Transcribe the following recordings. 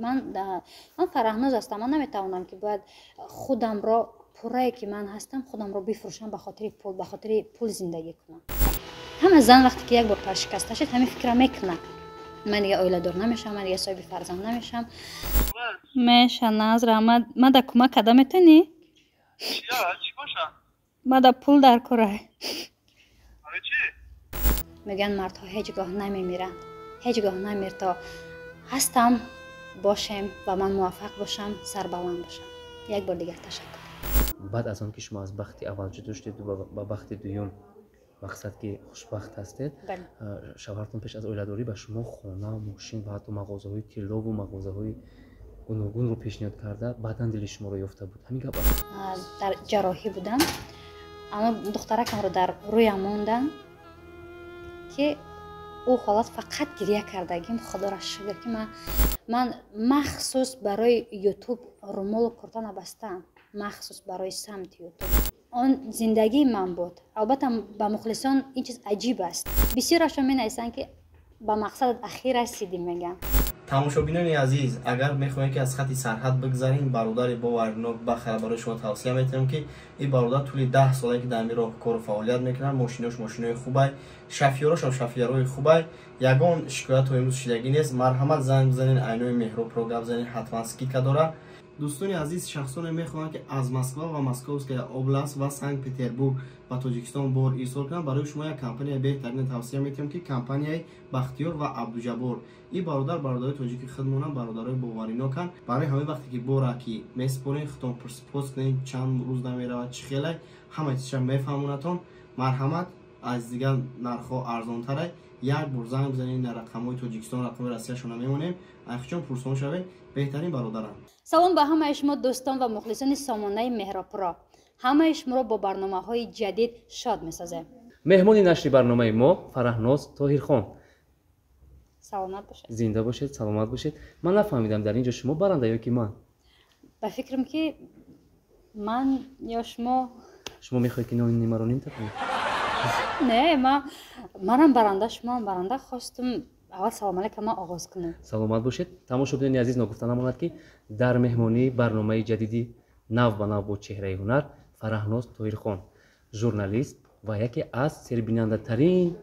Ман Фараҳноз ҳастам. Ман наметавонам, ки бояд худамро, пуррае ки ман ҳастам, худамро бифурӯшам ба хотири пул, ба хотири пул зиндагӣ кунам. Ҳама зан вақте ки як бор паршикаста шуд, ҳамин фикра мекунад: ман дига оиладор намешавам, ман дига соҳиби фарзанд намешавам. Меша назра, ман да кӯмак карда метавонӣ? Ма да пул дар кора. Мегӯянд, мардҳо ҳеҷ гоҳ намемиранд. Ҳеҷ гоҳ намир, то ҳастам бошем ва ман муваффақ бошам, сарбаланд бошам. Як бор дигар ташаккур. Баъд аз он ки шумо аз бахти аввал ҷудо шудед, ба бахти дуюм, мақсад ки хушбахт ҳастед, шавҳартон пеш аз оиладорӣ ба шумо хона, мошин ва ҳатто мағозаҳои тиллову мағозаҳои гуногунро пешниҳод карда, баъдан дили шуморо ёфта буд. Ҳамин гап? Дар ҷарроҳӣ будам, аммо духтаракамро дар рӯям мондам, ки ӯ ҳолат фақат гиря кардагим. Худоро шукр, ки ман махсус барои Ютуб румолу курта набастаам, махсус барои самти Ютуб. Он зиндагии ман буд. Албатта, ба мухлисон ин чиз аҷиб аст. Бисёрашон менависанд, ки ба мақсадат ахир расидӣ, мегӯям. Тамошобинони азиз, агар мехоҳем, ки аз хати сарҳад бигзарем, бародари боварнок Бахара барои шумо тавсия метиҳам, ки ин бародар тӯли 10 солае ки дар ҳамин роҳ кору фаъолият мекунад. Мошинош мошинои хубай, шофёрошам шофёрои хубай, ягон шикоятҳо имрӯз шидагӣ нест. Марҳамат, занг бизанед, айнои Меҳробро гап занед, ҳатман скидка дорад. Дӯстони азиз, шахсоне мехоҳанд, ки аз Москва ва Московская область ва Санкт Петербург ба Тоҷикистон бор ирсол кунанд, барои шумо як компанияи беҳтарин тавсия метиҳам, ки компанияи Бахтиёр ва Абдуҷаббор. Ин бародар бародари тоҷики худмонанд, бародарои бовариноканд. Барои ҳамин вақте ки бора ки месупорен, худтон пурсупос кунед, чанд рӯз намеравад, чӣ хелай, ҳама чизша мефаҳмонатон. Марҳамат, аз дигар нархҳо арзонтарай. Як бор занг бизанед на рақамҳои Тоҷикистон, рақамҳои Россияшона мемонем, айхчон пурсон шавед. Беҳтарин бародарам. Салом ба ҳамаи шумо, дӯстон ва мухлисони сомонаи Меҳробпуро. Ҳамаи шуморо бо барномаҳои ҷадид шод месозем. Меҳмони нашри барномаи мо Фараҳноз Тоҳирхон. Саломат бошед. Зинда бошед, саломат бошед. Ман нафаҳмидам, дар ин ҷо шумо баранда ё ки ман? Ба фикрам, ки ман ё шумо. Шумо мехоҳед, ки нони маро нимта кунед? Не, манам баранда, шумоам баранда. Хостум аввал салом алейкум ман оғоз кунам. Саломат бошед. Тамошобинони азиз, ногуфта намонад, ки дар меҳмонии барномаи ҷадиди «Нав ба нав бо чеҳраи ҳунар» Фараҳноз Тоҳирхон, журналист ва яке аз сербинандатарин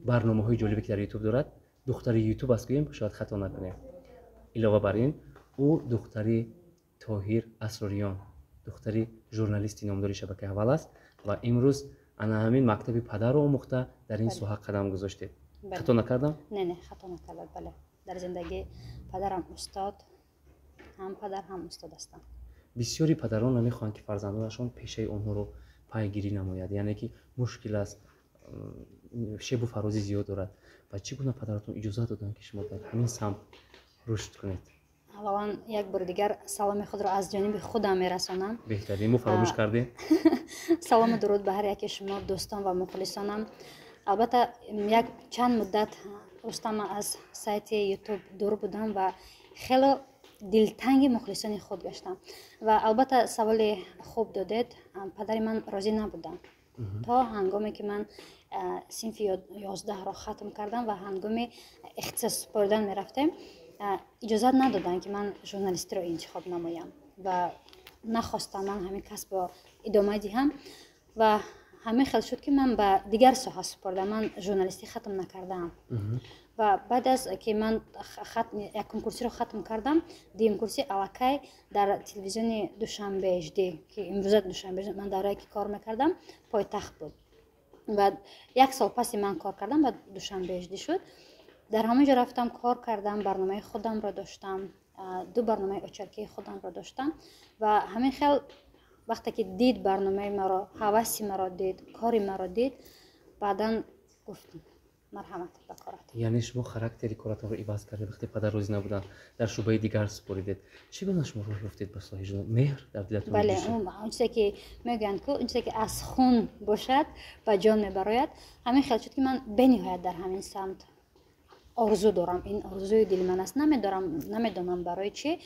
барномаҳои ҷолибе, ки дар Ютуб дорад, духтари Ютуб аст гӯем, шояд хато накунем. Илова бар ин, ӯ духтари Тоҳир Асрориён, духтари журналисти номдори шабакаи «Аввал» аст ва имрӯз ана ҳамин мактаби падарро омӯхта, дар ин соҳа қадам гузоштед. Хато накардам? Не, хато накардад. Бале, дар зиндагӣ падарам устод, ҳам падар, ҳам устод ҳастам. Бисёри падарон намехоҳанд, ки фарзандонашон пешаи онҳоро пайгирӣ намояд, яъне ки мушкил аст, шебу фарози зиёд дорад. Ва чӣ гуна падаратон иҷозат доданд, ки шумо дар ҳамин самт рушд кунед? Аввалан, як бори дигар саломи худро аз ҷониби худам мерасонам. Беҳтарин, мо фаромӯш кардем. Салому дуруд ба ҳар яке шумо, дӯстон ва мухлисонам. Албатта, як чанд муддат, Рустам, аз сайти Ютуб дур будам ва хело дилтанги мухлисони худ гаштам. Ва албатта, саволи хуб додед. Падари ман розӣ набуданд то ҳангоме ки ман синфи 11-ро хатм кардам ва ҳангоми ихтисос супоридан мерафтем, иҷозат надоданд, ки ман журналистиро интихоб намоям ва нахостам ман ҳамин касбро идома диҳам. Ва ҳамин хел шуд, ки ман ба дигар соҳа супордам. Ман журналистӣ хатм накардаам. Ва баъд аз ки ман якум курсиро хатм кардам, дуюм курси аллакай дар телевизиони Душанбе HD, ки имрӯза Душанбе, ман даврае ки кор мекардам, Пойтахт буд ва як сол паси ман кор кардам, ба Душанбе HD шуд. Дар ҳамон ҷо рафтам, кор кардам, барномаи худамро доштам, ду барномаи очеркии худамро доштам. Ва ҳамин хел вақте ки дид барномаи маро, ҳаваси маро дид, кори маро дид, баъдан гуфт: «Марҳамат ба корат». Яъне шумо характери коратонро иваз кардед. Вақте падар розӣ набуданд, дар шӯъбаи дигар супоридед. Чӣ гуна шумо роҳ ёфтед ба соҳаи меҳр дар дилатон? Бале, он чизе ки мегӯянд ку, он чизе ки аз хун бошад, ба ҷон мебарояд. Ҳамин хел шуд, ки ман бениҳоят дар ҳамин самт орзу дорам. Ин орзуи дили ман аст. Намедонам барои чӣ,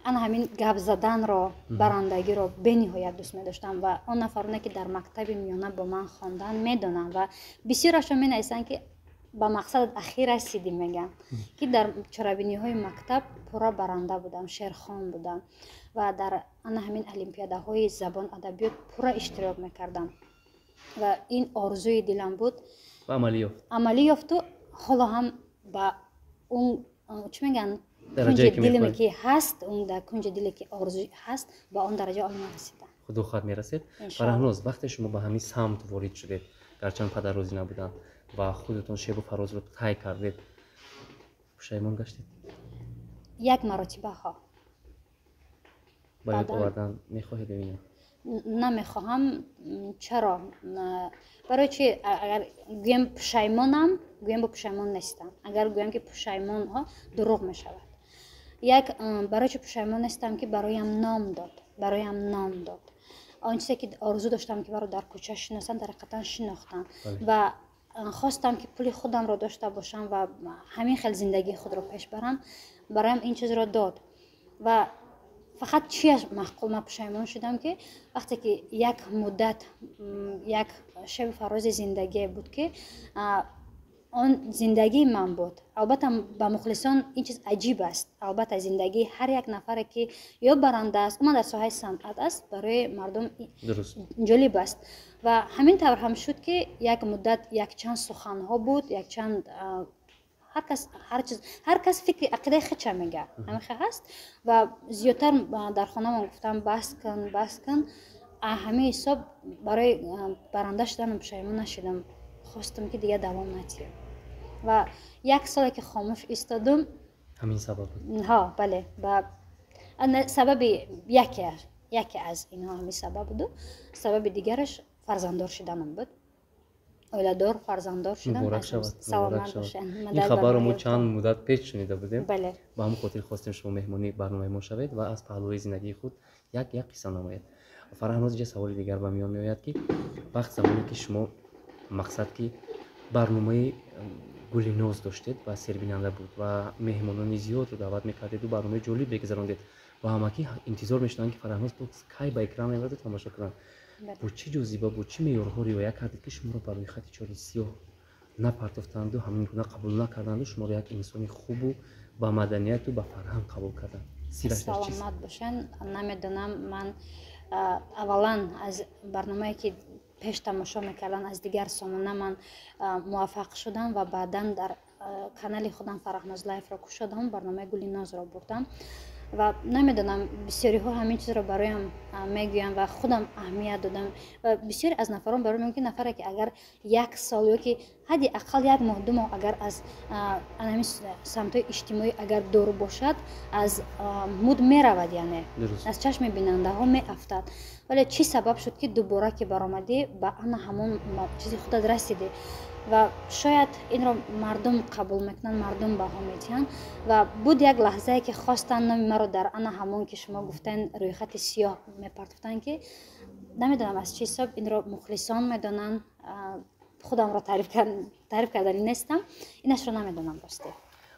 ана ҳамин гап заданро, барандагиро бениҳоят дӯст медоштам. Ва он нафароне, ки дар мактаби миёна бо ман хондан, медонанд ва бисёрашон менависанд, ки Ба мақсадат ахир расидӣ, мегӯям, ки дар чорабиниҳои мактаб пурра баранда будам, шерхон будам ва дар ана ҳамин олимпиадаҳои забон, адабиёт пурра иштирок мекардам ва ин орзуи дилам буд. Амалӣ ёфт. Амалӣ ёфту ҳоло ҳам ба он, чӣ мегӯянд, кунҷи дилме ки ҳаст, он дар кунҷи диле ки орзу ҳаст, ба он дараҷа олӣ нарасидам. Худо хоҳад, мерасед. Фараҳноз, вақте шумо ба ҳамин самт ворид шудед, гарчанд падар розӣ набуданд ва худатон шебу фарозро тай кардед, пушаймон гаштед? Як маротиба, ҳо. Ба ёд овардан мехоҳед ё не? Намехоҳам. Чаро? Барои чи? Агар гӯям пушаймонам, гӯям бо пушаймон нестам. Агар гӯям ки пушаймонҳо, дурӯғ мешавад. Як барои чи пушаймон нестам, ки бароям ном дод, бароям ном дод. Он чизе ки орзу доштам, ки маро дар кӯча шиносанд, дар ҳақиқатан шинохтанд ва хостам, ки пули худамро дошта бошам ва ҳамин хел зиндагии худро пеш барам, бароям ин чизро дод. Ва фақат чиаш маъқул, ман пушаймон шудам, ки вақте ки як муддат, як шеби фарози зиндагие буд, ки он зиндагии ман буд. Албатта, ба мухлисон ин чиз аҷиб аст. Албатта, зиндагии ҳар як нафаре, ки ё баранда аст, умуман дар соҳаи санъат аст, барои мардум ҷолиб аст. Ва ҳамин тавр ҳам шуд, ки як муддат якчанд суханҳо буд, якчанд, ҳар кас ҳар чиз, ҳар кас фикри ақидаи худша мега, ҳамин ҳаст. Ва зиёдтар дар хонамон гуфтам: «Бас кун, бас кун». Ҳамин ҳисоб барои баранда шуданам пушаймон нашудам. Хостам, ки дигар давом натиҳам ва як соле ки хомӯш истодум. Ҳамин сабаб буд? Ҳа, бале, ба сабаби яке аз инҳо ҳамин сабаб буду сабаби дигараш фарзанддор шуданам буд. Оиладор, фарзанддор шудам. Муборак шавад. Саломат бошед. Ин хабарро мо чанд муддат пеш шунида будем, ба ҳамон хотир хостем шумо меҳмони барномаи мо шавед ва аз паҳлӯи зиндагии худ як як қисса намоед. Фараҳноз, инҷа саволи дигар ба миён меояд, ки вақт замоне ки шумо мақсад ки барномаи Гулиноз доштед ва сербинанда буд ва меҳмонони зиёдро даъват мекардеду барномаи ҷолиб мегузарондед ва ҳамакӣ интизор мешуданд, ки Фараҳноз кай ба экран меояду тамошо кунанд, бо чӣ ҷозиба, бо чӣ меъёрҳо риоя кардед, ки шуморо ба рӯйхати чори сиёҳ напартофтанду ҳамин гуна қабул накарданду шуморо як инсони хубу ба маданияту ба фарҳанг қабул карданд? Сираш дар чист? Саломат бошанд. Намедонам, ман аввалан аз барномае ки пеш тамошо мекарданд, аз дигар сомона ман муваффақ шудам ва баъдан дар канали худам Фараҳноз Лайфро кушодам, барномаи Гулинозро бурдам. Ва намедонам, бисёриҳо ҳамин чизро бароям мегӯянд ва худам аҳамият додам. Ва бисёре аз нафарон барои мегӯянд, ки нафаре ки агар як сол ё ки ҳадди ақал як моҳ, 2 моҳ агар аз ҳамин самтҳои иҷтимоӣ агар дур бошад, аз муд меравад, яъне аз чашми бинандаҳо меафтад. Вале чӣ сабаб шуд, ки дубора ки баромадӣ, ба ана ҳамон чизи худат расидӣ? Ва шояд инро мардум қабул мекунанд, мардум баҳо медиҳанд. Ва буд як лаҳзае, ки хостанд номи маро дар ана ҳамон, ки шумо гуфтен, рӯйхати сиёҳ мепартофтанд, ки намедонам аз чӣ ҳисоб, инро мухлисон медонанд. Худамро таъриф кардани нестам, инашро намедонам, росте.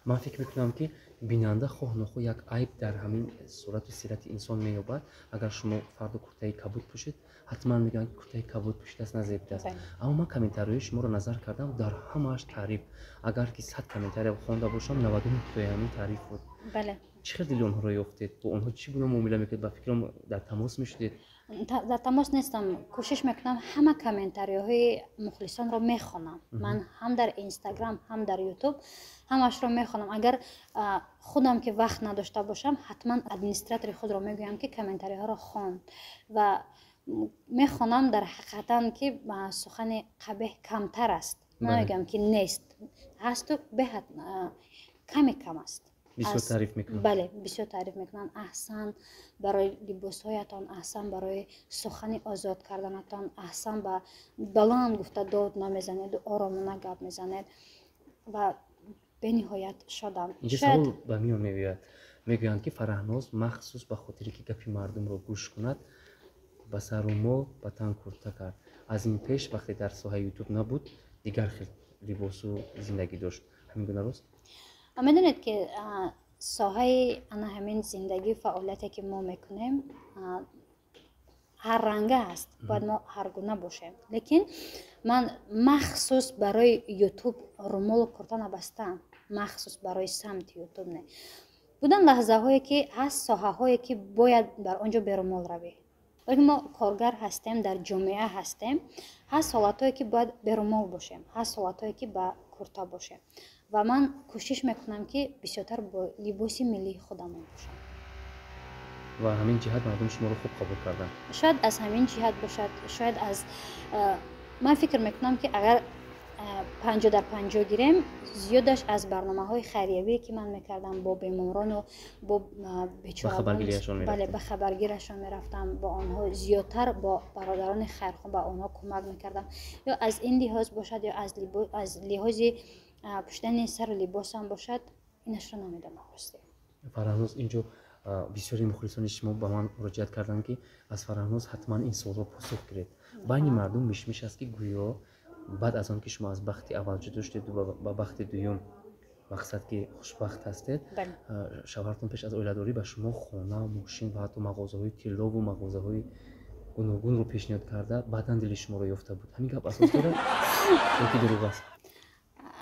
Ман фикр мекунам, ки бинанда хоҳ нохоҳ як айб дар ҳамин сурату сирати инсон меёбад. Агар шумо фардо куртаи кабуд пӯшед, ҳатман мегӯянд, ки куртаи кабуд пӯшидааст, назебидааст. Аммо ман комментариҳои шуморо назар кардам, дар ҳамааш таъриф. Агар ки 100 комментария хонда бошам, 99 тои ҳамин таъриф буд. Чӣ хел дили онҳоро ёфтед? Бо онҳо чӣ гуна муомила мекунед? Ба фикрам, дар тамос мешудед. Дар тамос нестам. Кӯшиш мекунам, ҳама комментариҳои мухлисонро мехонам. Ман ҳам дар Инстаграм, ҳам дар Ютуб ҳамашро мехонам. Агар худам ки вақт надошта бошам, ҳатман администратори худро мегӯям, ки комментариҳоро хон. Ва мехонам. Дар ҳақиқатан ки сухани қабеҳ камтар аст. Намегӯям, ки нест, ҳасту беҳад каме кам аст. Бисёр таъриф мекунанд. Бале, бисёр таъриф мекунанд: аҳсан барои либосҳоятон, аҳсан барои сухани озод карданатон, аҳсан ба баланд гуфта дод намезанеду оромона гап мезанед. Ва бениҳоят шодам. Инҷа савол ба миён меояд. Мегӯянд, ки Фараҳноз махсус ба хотире ки гапи мардумро гӯш кунад, ба сару мол, ба тан курта кард. Аз ин пеш, вақте дар соҳаи Ютуб набуд, дигар хел либосу зиндагӣ дошт. Ҳамин гуна рост? Медонед, ки соҳаи ана ҳамин зиндагӣ, фаъолияте ки мо мекунем. Ҳар ранга аст, бояд мо ҳаргуна бошем. Лекин ман махсус барои Ютуб румолу курта набастаам, махсус барои самти Ютуб не. Буданд лаҳзаҳое, ки ҳаст соҳаҳое, ки бояд бар он ҷо берумол равӣ, вале мо коргар ҳастем, дар ҷомеа ҳастем. Ҳаст ҳолатҳое, ки бояд берумол бошем, ҳаст ҳолатҳое, ки ба курта бошем, ва ман кӯшиш мекунам, ки бисёртар бо либоси миллии худамон бошам. Ва ҳамин ҷиҳат мардум шуморо хуб қабул карданд. Шояд аз ҳамин ҷиҳат бошад, шояд аз ман фикр мекунам, ки агар 50 дар 50 гирем, зиёдаш аз барномаҳои хайриявие, ки ман мекардам бо беморону бо бечорагон, бале, ба хабаргирашон мерафтам, бо онҳо зиёдтар, бо бародарони хайрхоҳ, ба онҳо кӯмак мекардам. Ё аз ин лиҳоз бошад, ё аз лиҳози пӯшидани сару либосам бошад, инашро намедонам, рости. Фарҳноз, инҷо бисёри мухлисони шумо ба ман муроҷиат карданд, ки аз Фарҳноз ҳатман ин суолро посух гиред. Байни мардум мишмиш аст, ки гӯё баъд аз он ки шумо аз бахти аввал ҷудо шудед, ба бахти дуюм, мақсад ки хушбахт ҳастед, шавҳартон пеш аз оиладорӣ ба шумо хона, мошин ва ҳатто мағозаҳои тиллову мағозаҳои гуногунро пешниҳод карда, баъдан дили шуморо ёфта буд. Ҳамин гап асос дорад ё ки дурӯғ аст?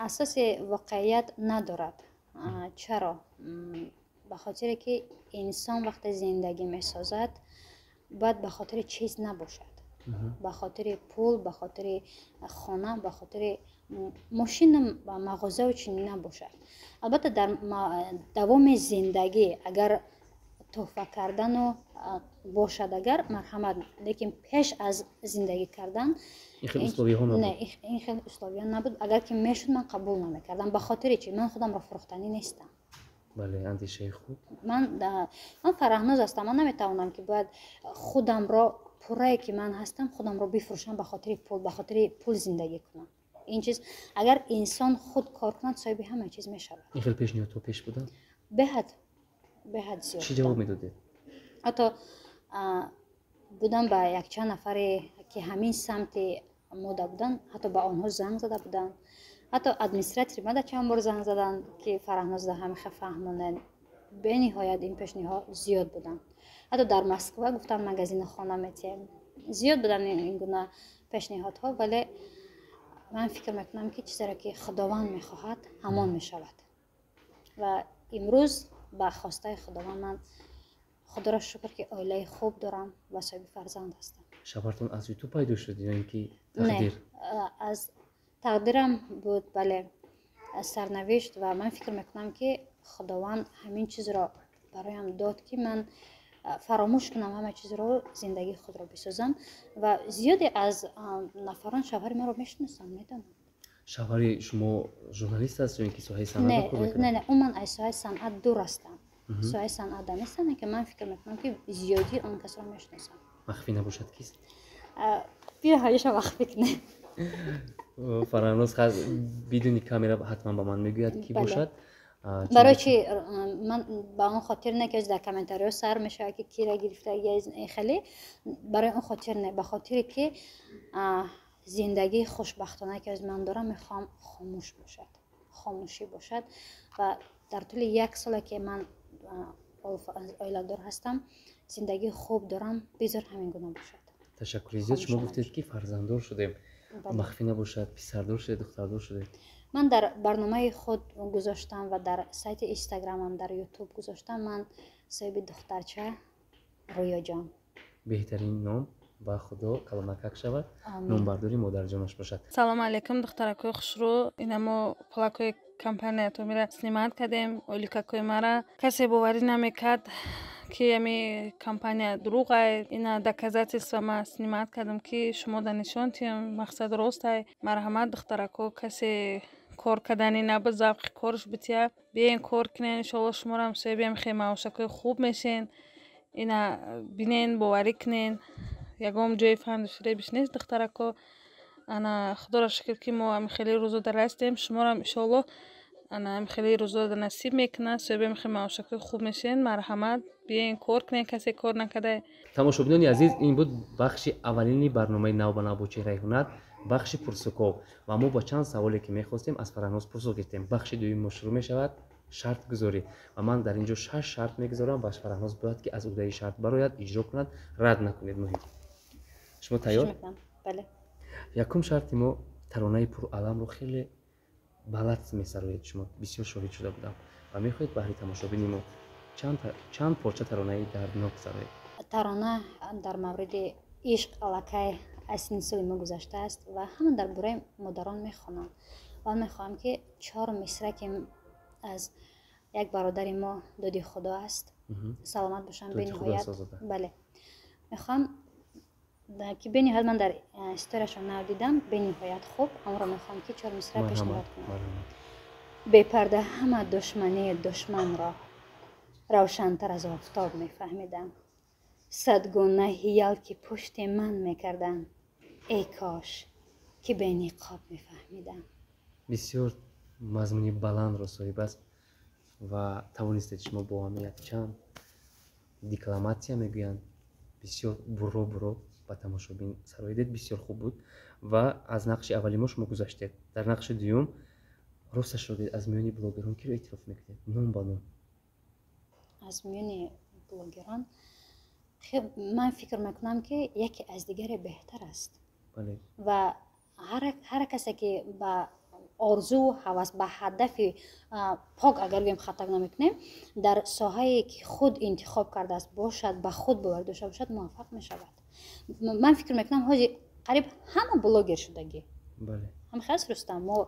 Асоси воқеият надорад. Чаро? Ба хотире ки инсон вақте зиндагӣ месозад, бояд ба хотири чиз набошад, ба хотири пул, ба хотири хона, ба хотири мошину мағозаву чунин набошад. Албатта, дар давоми зиндагӣ агар тӯҳфа кардану бошад, агар марҳамат, лекин пеш аз зиндагӣ кардан ин хел условия набуд. Агар ки мешуд, ман қабул намекардам. Ба хотири чи? Ман худамро фурӯхтанӣ нестам. Бале, андешаи хуб. Ман Фараҳноз ҳастам. Ман наметавонам, ки бояд худамро, пуррае ки ман ҳастам, худамро бифурӯшам ба хотири пул, ба хотири пул зиндагӣ кунам. Ин чиз, агар инсон худ кор кунад, соҳиби ҳама чиз мешавад. Ин хел пешниҳодҳо пеш буданд? Беҳад, беҳад зиёд. Чӣ ҷавоб медодед? Ҳатто будам ба якчанд нафаре, ки ҳамин самти мода буданд, ҳатто ба онҳо занг зада буданд. Ҳатто администратори мада чанд бор занг заданд, ки Фараҳнозда ҳамиха фаҳмонед. Бениҳоят ин пешниҳод зиёд буданд. Ҳатто дар Москва гуфтанд, магазини хона метиҳем. Зиёд буданд ин гуна пешниҳодҳо, вале ман фикр мекунам, ки чизеро ки Худованд мехоҳад, ҳамон мешавад. Ва имрӯз ба хостаи Худованд ман, Худоро шукр, ки оилаи хуб дорам ва соҳиби фарзанд ҳастам. Шавҳартон аз Ютуб пайдо шуд ё ин ки тақдир? Аз тақдирам буд, бале, сарнавишт. Ва ман фикр мекунам, ки Худованд ҳамин чизро бароям дод, ки ман фаромӯш кунам ҳама чизро, зиндагии худро бисозам. Ва зиёде аз нафарон шавҳари маро мешиносанд, медонанд. Шавҳари шумо журналист аст ё ин ки соҳаи санъат? Не, умуман аз соҳаи санъат дур ҳастам, соҳаи санъатда нестам, ки ман фикр мекунам, ки зиёдии он касро мешиносам. Махфӣ набошад, кист? Биё, ҳамеша махфӣ кунем. Фараҳноз бидуни камера ҳатман ба ман мегӯяд, ки бошад. Барои чи ман ба он хотир не, ки дар комментариҳо сар мешавад, ки кира гирифтаги, хеле барои он хотир не, ба хотире ки зиндагии хушбахтона, ки аз ман дорам, мехоҳам хомӯш бошад, хомӯшӣ бошад. Ва дар тӯли як соле, ки ман оиладор ҳастам, зиндагии хуб дорам, бизор ҳамин гуна бошад. Ташаккури зиёд. Шумо гуфтед, ки фарзанддор шудем. Махфӣ набошад, писардор шудед, духтардор шудед? Ман дар барномаи худ гузоштам ва дар сайти Инстаграмам, дар Ютуб гузоштам: ман соҳиби духтарча, Рӯёҷон. Беҳтарин ном, ба Худо калонакак шавад, номбардори модарҷонаш бошад. Салому алайкум, духтаракои хушрӯ! Инамо плакои компания Томира снимать кардем. Оликакои мара касе боварӣ намекард, ки ами компания дурӯғай. Ина доказательства ма снимать кардам, ки шумо да нишон тиҳам, мақсад ростай. Марҳамат, духтарако, касе кор кардани набуд, завқи корш бития, биен кор кунен. Иншоалло, шуморам соҳибиам хе маошакои хуб мешен. Ина бинен, боварӣ кунен, ягон ҷои фанду фиребиш нест, духтарако. Ана, Худоро шукр, ки мо ами хеле рӯзо дар ҳастем. Шуморам, иншоалло, ана ами хеле рӯзо насиб мекунад, соҳибиам хе маошакои хуб мешен. Марҳамат, биен кор кунен, касе кор накарда. Тамошобинони азиз, ин буд бахши аввалини барномаи «Навбанав бо чеҳраи ҳунар», бахши пурсуков, ва мо ба чанд саволе, ки мехостем, аз Фараҳноз пурсух гирифтем. Бахши дуюми мо шурӯъ мешавад, шартгузорӣ, ва ман дар ин ҷо шаш шарт мегузорам ва Фараҳноз бояд, ки аз уҳдаи шарт барояд, иҷро кунад. Рад накунед, муҳим. Шумо тайёр? Бале. Якум шарти мо: таронаи пураламро хеле баланд месароед. Шумо бисёр шоҳид шуда будам ва мехоҳед баҳри тамошобини мо чанд порча таронаи дарднок сароед. Тарона дар мавриди ишқ аллакай аз синни соли мо гузаштааст ва ҳама дар бораи модарон мехонанд. Ман мехоҳам, ки чор мисра, ки аз як бародари мо, Доди Худо аст, саломат бошанд бениҳоят. Бале, мехоҳам, ки бениҳоят ман дар историяшон нав дидам, бениҳоят хуб. Ҳамонро мехоҳам, ки чор мисра пешниҳод кунам. Бепарда ҳама душмании душманро равшантар аз офтоб мефаҳмидам. Сад гуна ҳиял, ки пушти ман мекарданд, эй кош, ки бениқоб мефаҳмидам. Бисёр мазмуни баландро соҳиб аст ва тавонистед шумо бо ҳамин якчанд декламатсия мегӯянд, бисёр бурро бурро ба тамошобин сароидед. Бисёр хуб буд ва аз нақши аввали мо шумо гузаштед. Дар нақши дуюм, росташро гӯед, аз миёни блогерон киро эътироф мекунед ном ба ном? Аз миёни блогерон ман фикр мекунам, ки яке аз дигаре беҳтар аст ва ҳар касе, ки ба орзуу ҳавас, ба ҳадафи пок, агар гӯем, хато намекунем, дар соҳае, ки худ интихоб кардааст бошад, ба худ бовар дошта бошад, муваффақ мешавад. Ман фикр мекунам, ҳозир қариб ҳама блогер шудагӣ. Ҳамхел аст, Рустам? Мо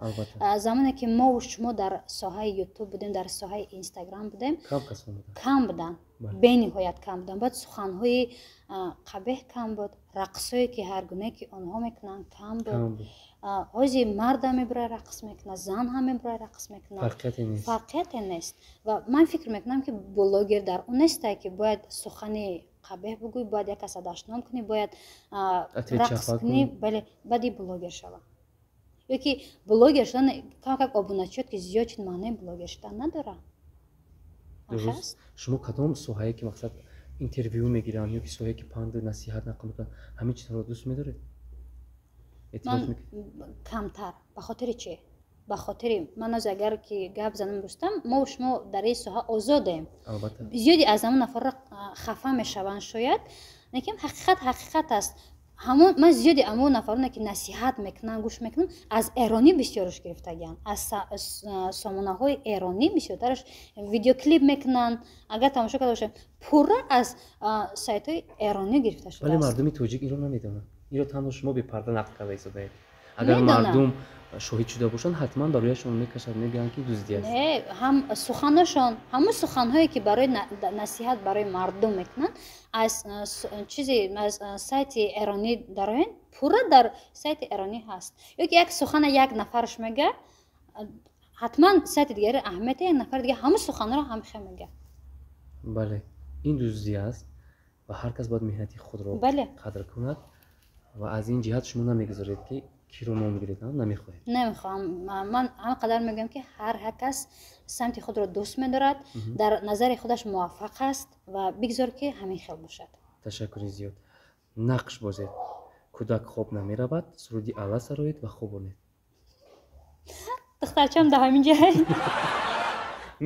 замоне, ки мову шумо дар соҳаи Ютуб будем, дар соҳаи Инстаграм будем, кам буданд, бениҳоят кам буданд. Баъд суханҳои қабеҳ кам буд, рақсҳое, ки ҳар гунае, ки онҳо мекунанд, кам буд. Ҳозир мардам мебурад, рақс мекунад, зан ҳам мебурад, рақс мекунад, фарқияте нест. Ва ман фикр мекунам, ки блогер дар он нестае, ки бояд сухани қабеҳ бигӯӣ, бояд як каса дашном кунӣ, бояд рақс кунӣ, бале, баъди блогер шава. Ё ки блогер шудан, камакак обуначиёт ки зиёд шуд, маънои блогер шудан надорад. Дуруст. Шумо кадом соҳае, ки мақсад интервю мегиранд ё ки соҳае, ки панду насиҳат нақл мекунанд, ҳамин чизҳоро дӯст медоред? Ман камтар. Ба хотири чӣ? Ба хотири ман оз агар ки гап занам, Рустам, мо шумо дар ин соҳа озодем. Зиёди аз ҳамон нафарро хафа мешаванд шояд, лекин ҳақиқат ҳақиқат аст. Ҳамон ман зиёди ҳамон нафароне, ки насиҳат мекунанд, гӯш мекунам, аз эронӣ бисёраш гирифтагианд, аз сомонаҳои эронӣ бисёртараш видеоклип мекунанд. Агар тамошо карда бошем, пурра аз сайтҳои эронӣ гирифта шудааст. Вале мардуми тоҷик инро намедонанд. Инро танҳо шумо бепарда нақл карда истодаед. Агар мардум шоҳид шуда бошанд, ҳатман барояшон мекашад, мегӯянд, ки дуздӣ аст. Не, ҳам суханошон, ҳамон суханҳое, ки барои насиҳат барои мардум мекунанд, аз чизи аз сайти эронӣ дароянд, пурра дар сайти эронӣ ҳаст. Ё ки як сухана як нафараш мега, ҳатман сайти дигари аҳамияте, як нафари дига ҳамон суханро ҳамхел мега. Бале, ин дуздӣ аст ва ҳар кас бояд меҳнати худро қадр кунад. Ва аз ин ҷиҳат шумо намегузоред, ки киро ном гиред, намехоҳед? Намехоҳам. Ман ҳама қадар мегӯям, ки ҳар кас самти худро дӯст медорад, дар назари худаш муваффақ аст ва бигзор, ки ҳамин хел бошад. Ташаккури зиёд. Нақш бозед: кӯдак хоб намеравад, суруди алла сароед ва хобонед. Духтарчам дар ҳамин ҷай.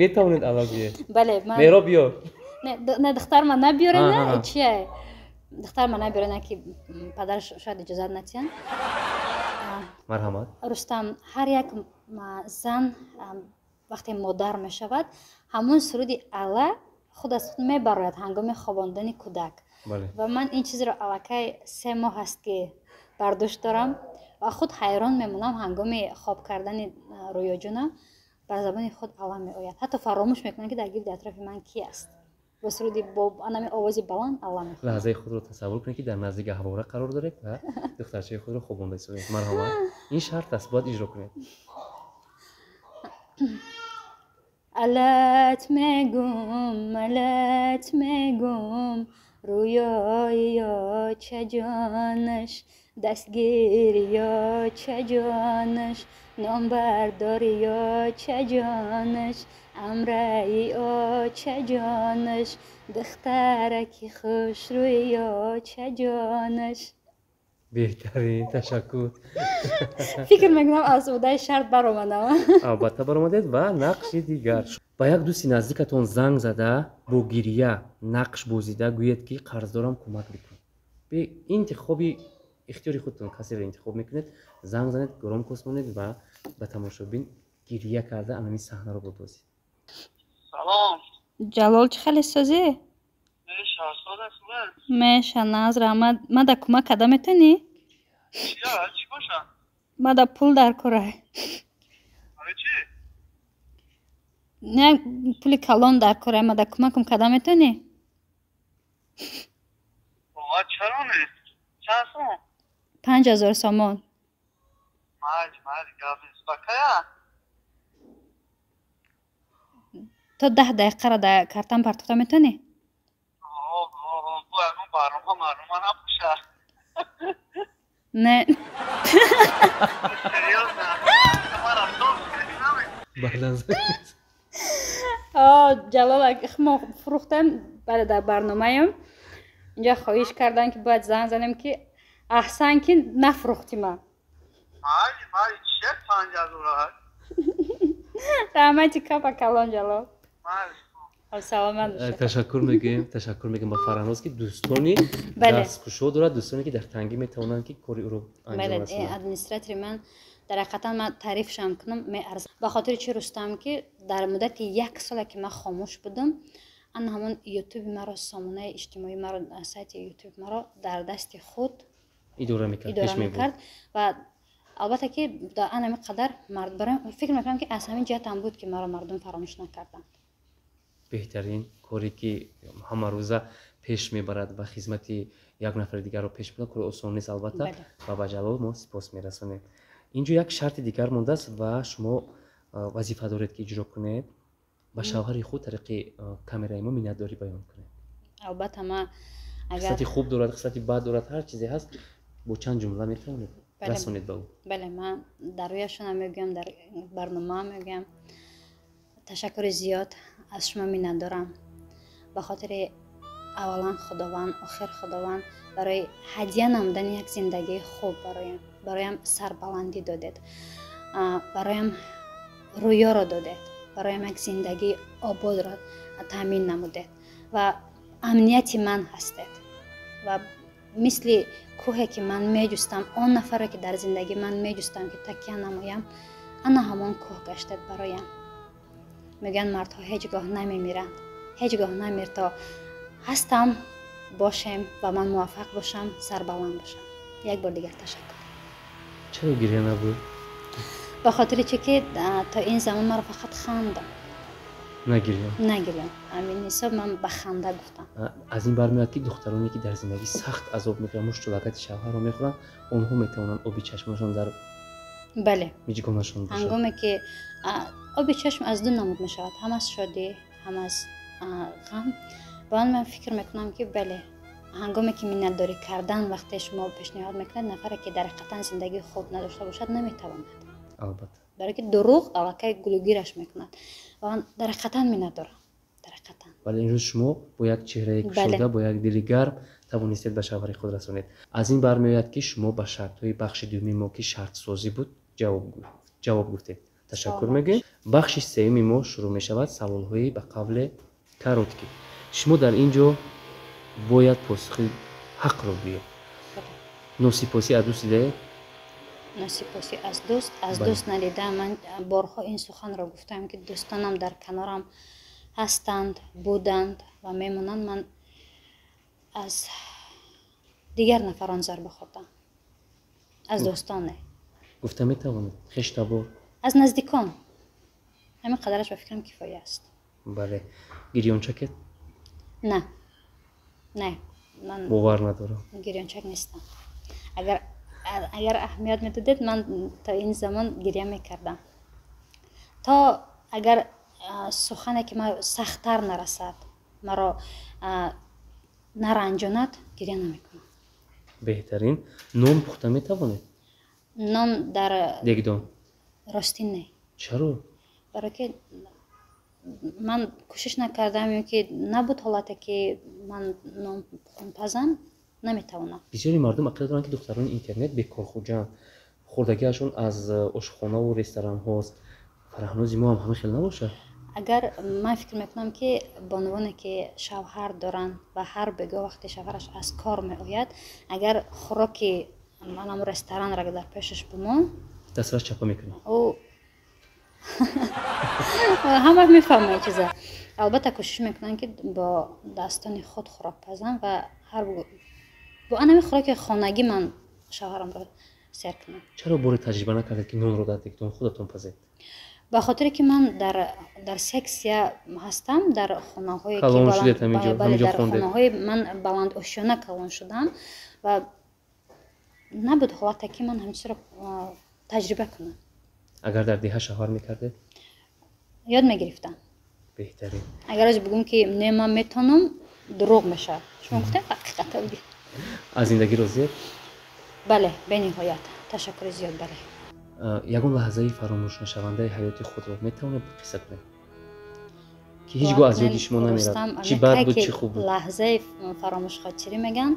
Метавонед алла гӯед. Бале. Меҳроб, биё. Не, духтарма набиёрена. Чия, духтарма набиёрена, ки падараш шояд иҷозат натиҳанд. Марҳамат. Рустам, ҳар як зан вақте модар мешавад, ҳамон суруди алла худ аз худ мебарояд ҳангоми хобондани кӯдак. Ва ман ин чизро аллакай 3 моҳ аст, ки бардошт дорам ва худ ҳайрон мемонам: ҳангоми хоб кардани Рӯёҷонам бар забони худ алла меояд. Ҳатто фаромӯш мекунам, ки дар гирди атрофи ман ки аст. Бо суруди бо анами овози баланд алла мехонад. Лаҳзаи худро тасаввур кунед, ки дар назди гаҳвора қарор доред ва духтарчаи худро хобонда истодед. Марҳамат, ин шарт аст, бояд иҷро кунед. Алат мегум, алат мегум, рӯёи чаҷонаш, дастгири чаҷонаш, номбардори чаҷонаш, амраи очаҷонаш, духтараки хушрӯи очаҷонаш. Беҳтарин, ташаккур. Фикр мекунам, аз уҳдаи шарт баромадам. Албатта, баромадед. Ва нақши дигар: ба як дӯсти наздикатон занг зада, бо гирия нақш бозида гӯед, ки қарздорам, кӯмак бикун. Интихоби Ихтиёри худтон касеро интихоб мекунед, занг занед, громкость монед ва ба тамошобин гирия карда анами саҳнаро бодозед. Салом. Ҷалол, чӣ хеле созӣ? Меша, наз, раҳмат. Мада кӯмак карда метавонӣ? Мада пул дар кора. Не, пули калон дар кора. Мада кӯмакам карда метавонӣ? 5000 сомон. То 10 дақиқаро дар картам партофта метавонӣ? Не. Ҷалол, мо фурӯхтем, бале, дар барномаем. Инҷа хоҳиш карданд, ки бояд занг занем, ки аҳсан, ки нафурӯхтӣ ман. Раҳмати капа калон, Ҷалол. Саломат бошед. Ташаккур мегӯем, ташаккур мегӯем ба Фарҳноз, ки дӯстони дасткушо дорад, дӯстоне ки дар тангӣ метавонанд, ки кори ӯро анҷом расонанд. Администратори ман дар ҳақиқатан ман таърифшам кунам меарзад. Ба хотири чи, Рустам, ки дар муддати як соле ки ман хомӯш будам, ана ҳамон ютуби маро, сомонаи иҷтимоии маро, сайти ютуби маро дар дасти худ идора мекард ва албатта ки ана ҳамин қадар фикр мекунам, ки аз ҳамин ҷиҳатам буд, ки маро мардум фаромӯш накарданд. Беҳтарин коре ки ҳамарӯза пеш мебарад ва хизмати як нафари дигарро пеш мебарад, кори осон нест, албатта, ва ба Ҷалол мо сипос мерасонем. Инҷо як шарти дигар мондааст ва шумо вазифа доред, ки иҷро кунед. Ба шавҳари худ тариқи камераи мо миннатдорӣ баён кунед. Албатта, ман агар хислати хуб дорад, хислати бад дорад, ҳар чизе ҳаст, бо чанд ҷумла метавонед расонед ба ӯ. Бале, ман дар рӯяшонам мегӯям, дар барномаам мегӯям. Ташаккури зиёд аз шумо миннатдорам. Ба хотири аввалан Худованд, охир Худованд, барои ҳадя намудани як зиндагии хуб бароям, бароям сарбаландӣ додед, бароям рӯёро додед, бароям як зиндагии ободро таъмин намудед ва амнияти ман ҳастед. Ва мисли кӯҳе ки ман меҷустам, он нафаре ки дар зиндагии ман меҷустам, ки такя намоям, ана ҳамон кӯҳ гаштед бароям. Мегӯянд, мардҳо ҳеҷ гоҳ намемиранд, ҳеҷ гоҳ намир, то ҳастам бошем ва ман муваффақ бошам, сарбаланд бошам. Як бор дигар ташаккур. Чаро гиря набуд? Ба хотири чи ки то ин замон маро фақат хандам. Нагирён? Нагирён. Ҳамин ҳисоб ман ба ханда гуфтам. Аз ин бармеояд, ки духтароне ки дар зиндагӣ сахт азоб мекунанд, мушту лагати шавҳарро мехӯранд, онҳо метавонанд оби чашмашон дар бале миҷгонашон бошад. Ҳангоме ки оби чашм аз ду намуд мешавад, ҳам аз шодӣ, ҳам аз ғам. Ва ман фикр мекунам, ки бале, ҳангоме ки миннатдорӣ кардан вақте шумо пешниҳод мекунед, нафаре ки дар ҳақиқатан зиндагии хуб надошта бошад, наметавонад. Албатта. Барое ки дурӯғ аллакай гулугираш мекунад. Ва ман дар ҳақиқатан миннатдорам. Дар ҳақиқатан. Вале имрӯз шумо бо як чеҳраи кушода, бо як дили гарм тавонистед ба шавҳари худ расонед. Аз ин бармеояд, ки шумо ба шартҳои бахши дуюми мо, ки шартсозӣ буд, ҷавоб гуфтед. Ташаккур мегӯем. Бахши сеюми мо шурӯъ мешавад, саволҳои ба қавле короткий. Шумо дар ин ҷо бояд посухи ҳақро гӯед. Носипосӣ аз дӯст дидаед? Носипосӣ аз дӯст? Аз дӯст надидаам. Ман борҳо ин суханро гуфтаам, ки дӯстонам дар канорам ҳастанд, буданд ва мемонанд. Ман аз дигар нафарон зарба хӯрдам, аз дӯстон не. Гуфта метавонед хештабор? Аз наздикон. Ҳамин қадараш ба фикрам кифоя аст. Бале. Гирёнчакед? Не, не, ман бовар надорам. Гирёнчак нестам. Агар аҳамият медодед, ман то ин замон гиря мекардам. То агар сухане ки ман сахттар нарасад, маро наранҷонад, гиря намекунам. Беҳтарин. Нон пухта метавонед? Нон дар дегдон? Ростӣ не. Чаро? Барое ки ман кӯшиш накардам ё ки набуд ҳолате, ки ман нон пазам, наметавонам. Бисёри мардум ақида доранд, ки духтарони интернет бекорхӯҷанд, хӯрдагиашон аз ошхонаву ресторанҳост. Фарҳнози мо ҳам ҳамин хел набошад? Агар ман фикр мекунам, ки бонувоне ки шавҳар доранд ва ҳар бегоҳ вақте шавҳараш аз кор меояд, агар хӯроки Манам ресторанра дар пешаш бумон, дастрас чапа мекунӣ. Ҳама мефаҳмад чиза. Албатта, кӯшиш мекунанд, ки бо дастони худ хӯрок пазам ва ҳар бо анами хӯроки хонагӣ ман шавҳарамро сер кунам. Чаро боре таҷриба накардед, ки нонро дар дегдон худатон пазед? Ба хотире ки ман дар сексия ҳастам, дар хонаҳое дар хонаҳои ман баландошёна калон шудам ва набуд ҳолате, ки ман ҳамин чизро таҷриба кунам. Агар дар деҳа шавҳар мекардед? Ёд мегирифтам. Беҳтарин. Агар аз бигӯм, ки не, ман метавонам, дурӯғ мешавад. Шумо гуфтем, ҳақиқата бигӯ. Аз зиндагӣ розиед? Бале, бениҳоят, ташаккури зиёд, бале. Ягон лаҳзаи фаромӯшнашавандаи ҳаёти худро метавонед қисса кунед, ки ҳеҷ гоҳ аз ёди шумо намерад, чӣ бад буд, чӣ хуб буд? Лаҳзаи фаромӯшхотирӣ мегӯянд,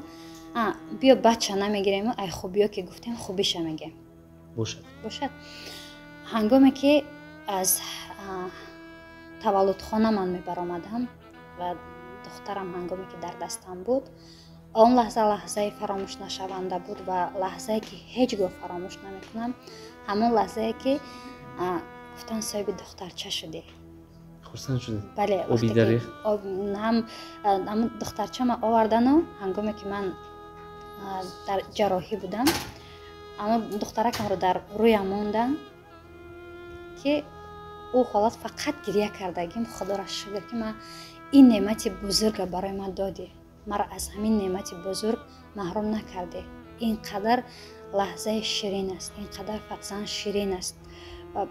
биё, бача намегирем, ай хубиё ки гуфтем, хубиша мегем. Бошад. Бошад. Ҳангоме ки аз таваллудхона ман мебаромадам ва духтарам ҳангоме ки дар дастам буд, он лаҳза лаҳзаи фаромӯшнашаванда буд ва лаҳзае ки ҳеҷ гоҳ фаромӯш намекунам, ҳамон лаҳзае ки гуфтан: «Соҳиби духтарча шудӣ». Хурсанд шудед? Бале. Оби дарех. Ҳам духтарчама овардану ҳангоме ки ман дар ҷарроҳӣ будам, аммо духтаракамро дар рӯям мондам, ки ӯ ҳолат фақат гиря кардагим: «Худоро шукр, ки ман ин неъмати бузурга барои ман додӣ, маро аз ҳамин неъмати бузург маҳрум накардӣ». Ин қадар лаҳзаи ширин аст, ин қадар фарзанд ширин аст. Ва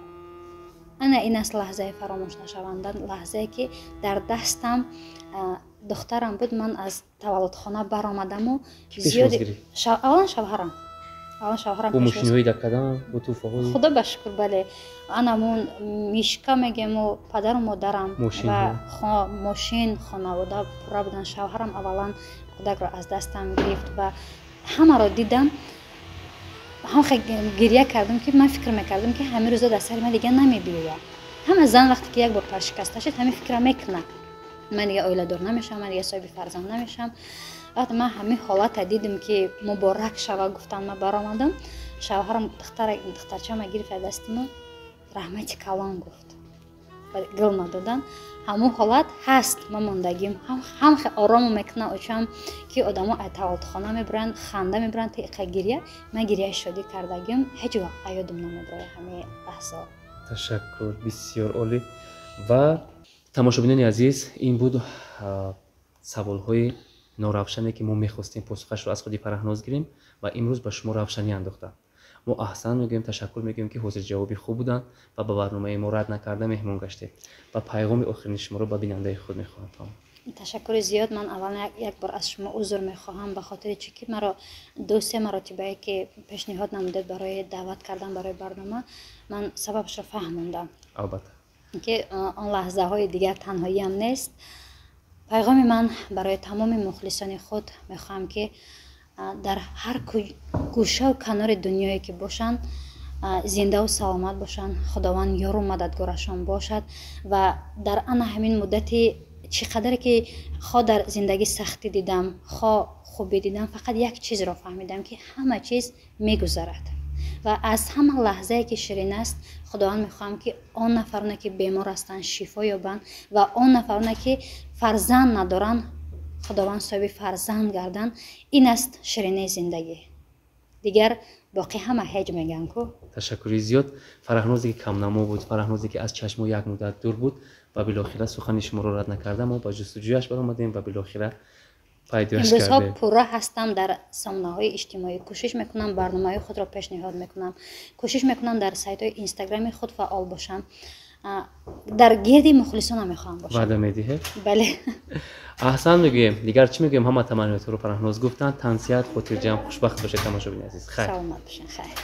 ана ин аст лаҳзаи фаромӯшнашаванда, лаҳзае ки дар дастам духтарам буд, ман аз таваллудхона баромадаму аввалан шавҳарам, аввалан шавҳарам. Бо мошинҳои дакадан, бо тӯҳфаҳои. Худо ба шукр, бале, анамун мишка мегему, падару модарам ва мошин, хонавода пурра буданд. Шавҳарам аввалан кӯдакро аз дастам гирифт ва ҳамаро дидам, ҳам гиря кардам, ки ман фикр мекардам, ки ҳамин рӯзо дар сари ман дигар намебиёяд. Ҳама зан вақте ки як бор паршикаста шуд, ҳамин фикра мекунад: ман дигар оиладор намешавам, ман дигар соҳиби фарзанд намешавам. Вақте ман ҳамин ҳолата дидам, ки муборак шава гуфтан, ман баромадам, шавҳарам духтарчама гирифт аз дасти мо, раҳмати калон гуфт, гулма додан. Ҳамун ҳолат ҳаст, ман мондагим ҳам оромо мекунам очам, ки одамо аз таваллудхона мебуранд, ханда мебуранд, иқа гиря. Ман гиряи шодӣ кардагим, ҳеҷ гоҳ аёдам намебурад ҳамаи лаҳзао. Ташаккур, бисёр олӣ. Ва тамошобинони азиз, ин буд саволҳои норавшане, ки мо мехостем посухашро аз худи Фараҳноз гирем ва имрӯз ба шумо равшанӣ андохтам. Мо аҳсан мегӯем, ташаккур мегӯем, ки ҳозирҷавоби хуб буданд ва ба барномаи мо рад накарда меҳмон гаштед. Ва пайғоми охирини шуморо ба бинандаи худ мехоҳам фаҳмам. Ташаккури зиёд. Ман аввалан як бор аз шумо узр мехоҳам, ба хотири чӣ ки маро ду-се маротибае ки пешниҳод намудед барои даъват кардан барои барнома, ман сабабашро фаҳмондам. Албатта. Ки он лаҳзаҳои дигар танҳоиам нест. Пайғоми ман барои тамоми мухлисони худ: мехоҳам, ки дар ҳар гӯшаву канори дунёе ки бошанд, зиндаву саломат бошанд, Худованд ёру мададгорашон бошад. Ва дар ана ҳамин муддати чӣ қадаре ки хо дар зиндагӣ сахтӣ дидам, хо хубӣ дидам, фақат як чизро фаҳмидам, ки ҳама чиз мегузарад ва аз ҳама лаҳзае ки ширин аст. Худованд, мехоҳам, ки он нафароне ки бемор ҳастанд, шифо ёбанд ва он нафароне ки фарзанд надоранд, Худованд соҳиби фарзанд гарданд. Ин аст ширинии зиндагӣ, дигар боқӣ ҳама ҳеҷ мегӯянд ку. Ташаккури зиёд. Фараҳнозе ки камнамо буд, Фараҳнозе ки аз чашмо як муддат дур буд ва билохира сухани шуморо рад накарда, мо ба ҷустуҷӯяш баромадем ва билохира пайдояш Имрӯзҳо кардем. пурра ҳастам дар сомонаҳои иҷтимоӣ, кӯшиш мекунам, барномаҳои худро пешниҳод мекунам, кӯшиш мекунам дар сайтҳои инстаграми худ фаъол бошам, дар гирди мухлисонам мехоҳам бошам. Ваъда медиҳед? Бале. Аҳсан мегӯем. Дигар чӣ мегӯем? Ҳама таманниётро Фараҳноз гуфтанд. Тансиҳат, хотирҷамъ, хушбахт бошед, тамошобини азиз. Хайр. Саломат бошед, хайр.